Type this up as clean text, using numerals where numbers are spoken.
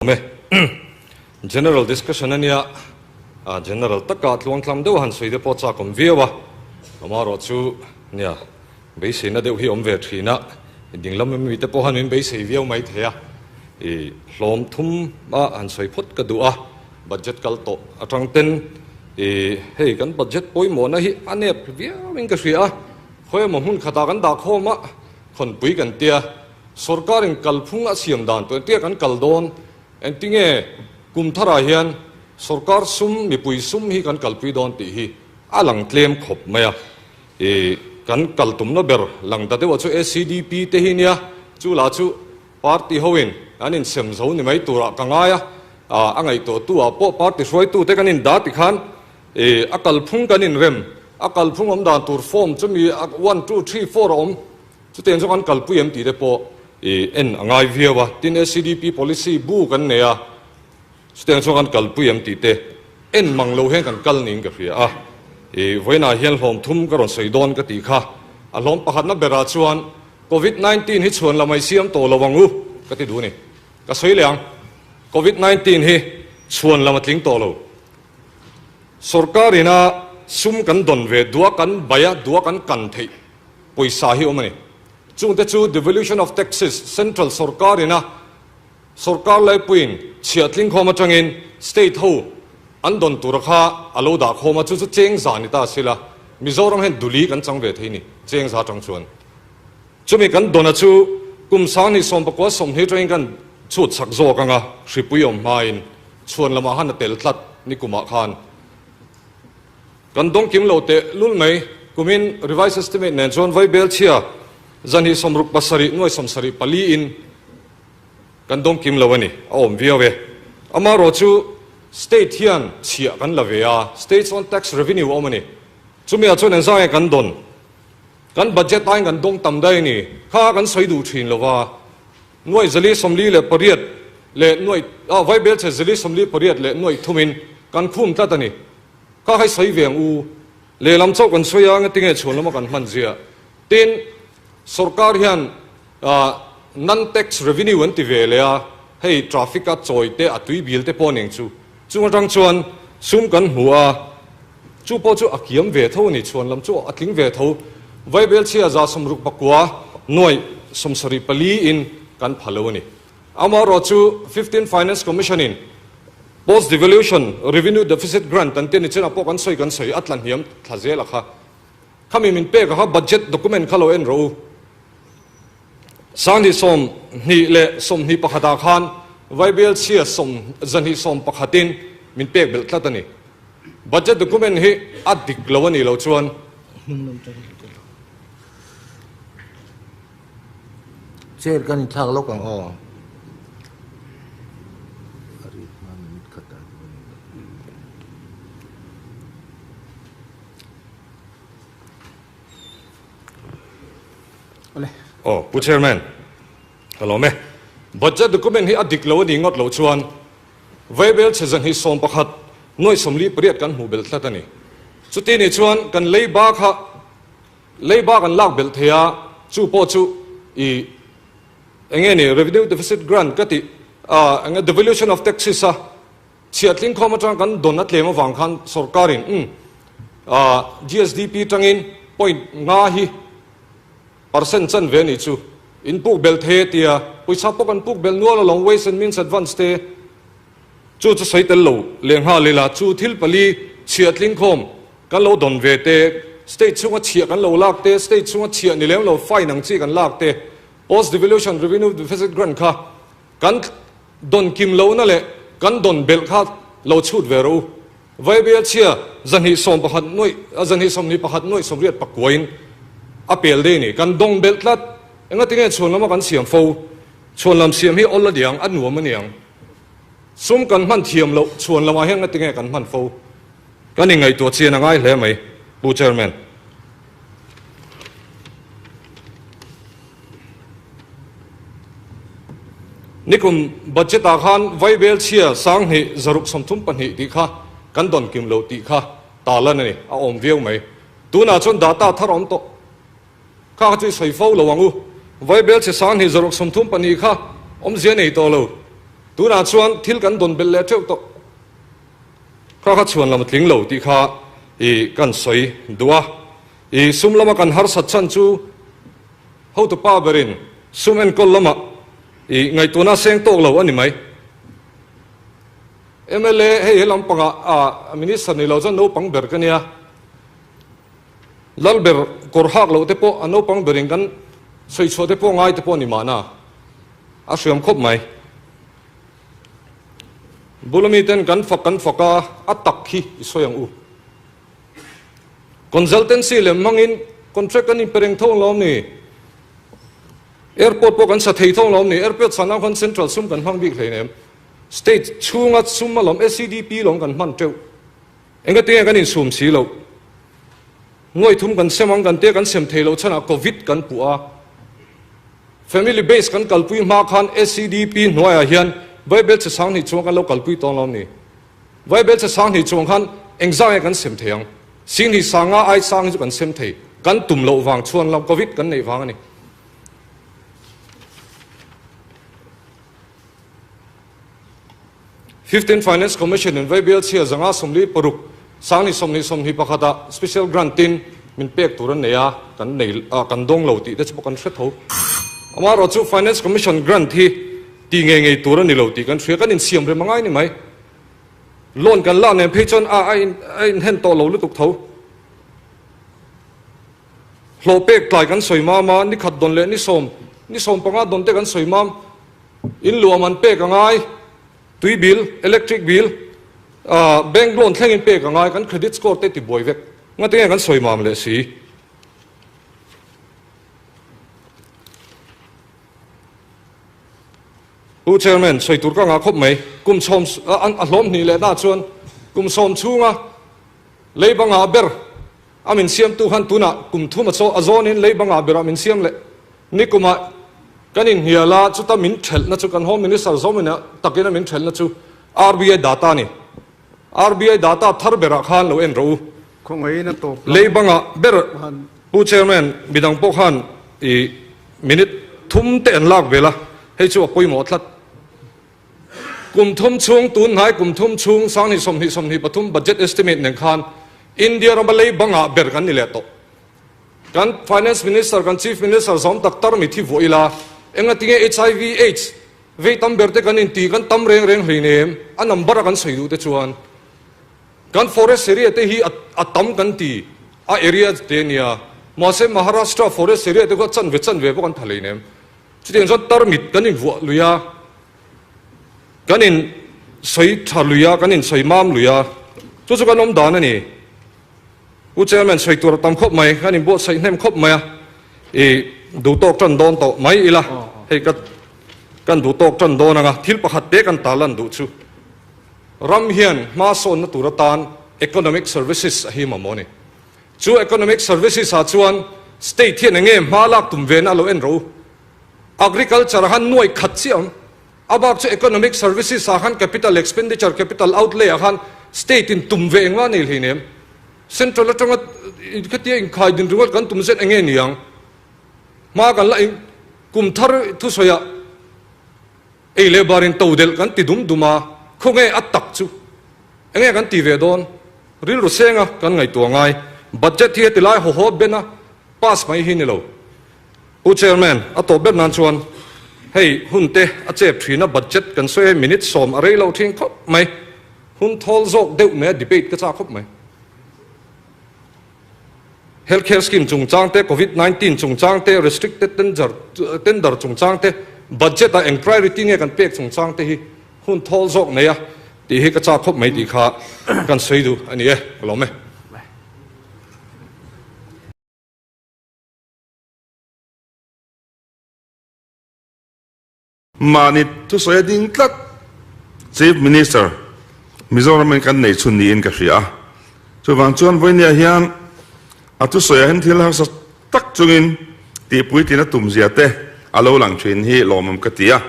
Awm e. General discussion a nia, general taka tluangtlam deuh han sawi te pawh chak awm viau a, amaherawh chu nia beiseina deuh hi awm ve thin a, dinglam ami te pawh han min beisei viau mai thei a, i hlawm thum a han sawi phawt ka duh a, budget kal tawh atang ten i hei kan budget pawimawhna hi a nep viau in ka hria a, khawi emaw hmun khatah kan dah khawm a, khawnpui kan tia. Sorkarin kalphung a siam dan tawh entia kan kal dawn? Engtinge kum tharah hian sorkar sum, mipui sum hi kan kalpui dawn tih hi a lang tlem khawp mai a. I kan kal tumna ber lang ta deuhah chu ACDP te hi nia, chu lah chu party hoin an insem zo ni mai turah ka ngai a, a ngaihtuahtu ah pawh party hruaitu te kan indah tikhan i a kalphung kan inrem, a kalphung awm dan tur form chu mi one, two, three, four a awm. Chutiang chu kan kalpui em tih te pawh i en a ngai viau a, tin ACDP policy bu kan nei a, chutiang chu kan kalpui em tih te en mang lo hian kan kal niin ka hria a, i vawiinah hian hlawm thum ka rawn sawi dawn ka tih kha, a hlawm pakhatna berah chuan Covid 19 hi chhuan lamai siam tawh lo ang u ka ti duh a ni, ka sawi leh ang, Covid 19 hi chhuan lam a tling tawh lo, sorkar ina sum kan dawn ve duh a kan bai a duh a kan kan theih. Pawisa hi awm a ni. Chungte chu Devolution of Taxes, Central sorkar ina sorkar laipuiin chhiah tlingkhawm atangin State ho an dawn tura kha a lo dah khawm a, chu chu cheng za ni ta sila Mizoram hian duli kan chang ve thei ni, cheng za atang chuan. Chumi kan dawna chu kum 20 19 20 atangin kan chhut chak zawk anga hripui awm hmain chhuan lamah khan a tel tlat ni kumah khan. Kan dawng kim lo teh lul mai. Kumin revised estimate nen chuan Vaibel chhia zan hi 67 nuai 74 in kan dawng kim lo a ni, a awm viau e. Amaherawh chu state hian chhiah kan la ve a, state's own tax revenue a awm a ni. Chumi ah chuan engzah nge kan dawn? Kan budget aiin kan dawng tam daih a ni. Kha kan sawi duh thin lo va, nuai 448 leh nuai, ah Vaibel chhe 448 leh nuai thumin kan khum tlat a ni. Ka hai sawi ve ang u. Lehlam chauh kan sawi a, ngatinge chhuan lama kan hman zia. Tin, sorkar hian non-tax revenue an ti ve leh a, hei traffic a chawi te, a tui bil te pawh ning chu. Chung atang chuan sum kan hmu a, chu pawh chu a kiam ve tho a ni, chhuan lam chu a tling ve tho. Vaibel chhia 69 nuaih 74 in kan pha lo a ni. Amaherawhchu Fifteen Finance Commission in Post Devaluation Revenue Deficit Grant an tia ni chinah pawh kan sawi kan sawi a tla hniam thla zel a kha. Khami min pek a kha budget document kha lo en rawh u. 2021 ah khan Vaibel chhia sawm 211 in min pek belh tlat a ni. Budget document hi a dik lo a nih loh chuan. Chair kan inthlak lawk ang aw. A ri hma minute khat ah chu kan indah. Awle. Aw, Pu Chairman, ka lawm e. Budget document hi a dik lo a nih ngawt loh chuan Vaibel chhe 211 nuai 48 kan hmuh belh tlat a ni. Chuti nih chuan kan leiba kha Leiba kan lak belh thei a, chu pawh chu i eng nge ni revenue deficit grant ka tih a eng nge devolution of taxes a chhiah tling khawm atang kan dawn a tlem avang khan sorkarin umm a GSDP tangin point nga hi percent chan ve a nih chu in puk belh thei a tia pawisa pawh kan puk belh nual alawm ways and means advance te chu chu sawi tel lo lehnghal ila chu thil pali chhiah tling khawm Kan lo dawn ve te, state chhunga chhiah kan lo lak te, state chhunga chhiah ni lem lo fine ang chi kan lak te, post devolution revenue deficit grant kha kan dawn kim lohna leh kan dawn belh kha lo chhut ve rawh u. Vaibel chhia 211 nuaih 221 nuaih 89 in a pel dei ni. Kan dawng belh tlat. Engatinge chhuan lama kan siam fo? Chhuan lam siam hi awl a niang, a nuam a niang. Sum kan hman thiam loh chhuan lamah hian ngatinge kan hman fo? Kan inngaihtuah chian a ngai hle mai, Pu Chairman. Nikum budget ah khan Vaibel chhia 20 632 tih kha kan dawn kim lo tih kha talan a ni, a awm viau mai. Tunah chuan data thar a awm tawh. Kha kha chu i sawi fo lo ang u. Vaibel chhe 20 632 kha awmzia nei tawh lo. Tunah chuan thil kan dawn belh leh teuh tawh. Kha kha chhuan lam a tling lo tih kha i kan sawi duh a. I sum lama kan harsat chhan chu hotupa berin sum enkawl lamah i ngaihtuahna seng tawk lo a ni mai. Mla hei he lampangah a minister ni lo chuan naupang ber ka nia. Lal ber kawr hak loh te pawh a naupang berin kan sawi chhuah te pawh ngai te pawh a ni mahna a hriam khawp mai. Bula miten kan fak kan fak a, a tak hi i sawi ang u. Consultancy lem hmangin contract kan inpe reng tho ang lo ni? Airport pawh kan sa thei tho ang lo ni? Airport sa nan khan central sum kan hmang bik hleinem. State chhunga sum alawm SEDP lawm kan hman teuh. Engatinge kan insum si loh? Nuai thum kan sem ang kan tia kan sem thei loh chhanah Covid kan puh a. Family base kan kalpui hma khan SEDP hnuaiah hian Bible chhe sanghnih chuang kan lo kalpui tawng lo ni? Bible chhe sanghnih chuang khan engzah nge kan sem thei ang? Singhnih sanga ai sang hi chu kan sem thei. Kan tum loh vang chuan lam Covid kan neih vang a ni. Fifteen Finance Commission in Vaibel chhia zanga 46 sanghnih 20 21 ah Special Grant in min pek tur an nei a, kan nei a kan dawng lo tih te chu pawh kan hre tho. Amaherawh chu Finance Commission Grant hi ti ngei ngei tur a ni lo tih kan hria, kan insiam rem angai ni mai. Loan kan lak nen phei chuan a a in a inhen tawh lo lutuk tho. Hlawh pek tlai kan sawi mam a, ni khat dawn leh ni sawm, ni 15 dawn te kan sawi mam. In luam an pek a ngai, tui bill, electric bill, bank loan thlengin pek a ngai, kan credit score te ti buai vek. Ngatinge kan sawi mam leh si. Pu Chairman, sawi tur ka ngah khawp mai. Kum sawm, a hlawm hnih leh na chuan kum sawm chhunga leiba ngah ber a min siamtu khan tunah kum thum a chaw a zawnin leiba ngah berah min siam leh. Nikumah kan inhnial a, chuta min thelhna chu kan Home Minister zawmina takina min thelhna chu RBI data a ni. RBI data thar berah khan lo en rawh u. Khawngaihin a tawp lam. Leibanga ber Pu Chairman, midang pawh khan i minute thum te an lak vel a, hei chu a pawimawh tlat. Kum thum chhung, tun hnai kum thum chhung 20 20 23 budget estimate nen khan India rama leibanga ber kan ni leh tawh. Kan Finance Minister, kan Chief Minister zawm tak tar mit hi vuah ila, engatinge HIV Aids vei tam ber te kan inti, kan tam reng reng hleinem, a number a kan sawi duh te chuan kan forest area te hi a tam kan ti, a area te ania, mahse Maharashtra forest area te kha chanve chanve pawh kan tha hleinem. Chutiang chuan tar mit kan invuah lui a, kan in sawi tha lui a, kan in sawi mam lui a, chu chu kan awm dan a ni. Pu Chairman sawi tur a tam khawp mai, kan inbuatsaih hnem khawp mai a, i duh tawk tan dawn tawh mai ila, hei ka kan duh tawk tan dawn anga thil pakhat te kan tarlan duh chu ram hian hma sawnna tur atan economic services a hi mamawh a ni. Chu economic services ah chuan state hian enge hma lak tum ve na a lo en rawh u. Agriculture ah khan nuai khat chiah ang. A bak chu economic services ah khan capital expenditure, capital outlay ah khan state in tum ve engmah nei hleinem. Central atanga khatia inkhai din ringawt kan tum zet enge ni ang? Hma kan la kum thar thusawi ah ei leh bar in to delh kan ti dum dum a, khawnge a tak chu enge kan ti ve dawn? Rilru senga kan ngaihtuah ngai. Budget hi heti lai haw haw ben a pass mai hi ni lo. Pu Chairman, a tawp ber nan chuan hei hun te a chep thin a, budget kan sawi hei minute 10 a rei lo thin khawp mai. Hun thawl zawk deuh mai a debate ka chak khawp mai. Health care scheme chungchang te, Covid 19 chungchang te, restricted tender tender chungchang te, budget ah eng priority nge kan pek chungchang te hi hun thawl zawk nei a tih hi ka chak khawp mai tih kha kan sawi duh a ni e, ka lawm e. Mahni thusawi a ding tlat. Chief Minister, Mizoram in kan nei chhun niin ka hria a. Chuvang chuan vawinia hian a thusawiah hian thil harsa tak chungin tihpuitlin a tumzia te a lo lang thin hi lawmawm ka ti a.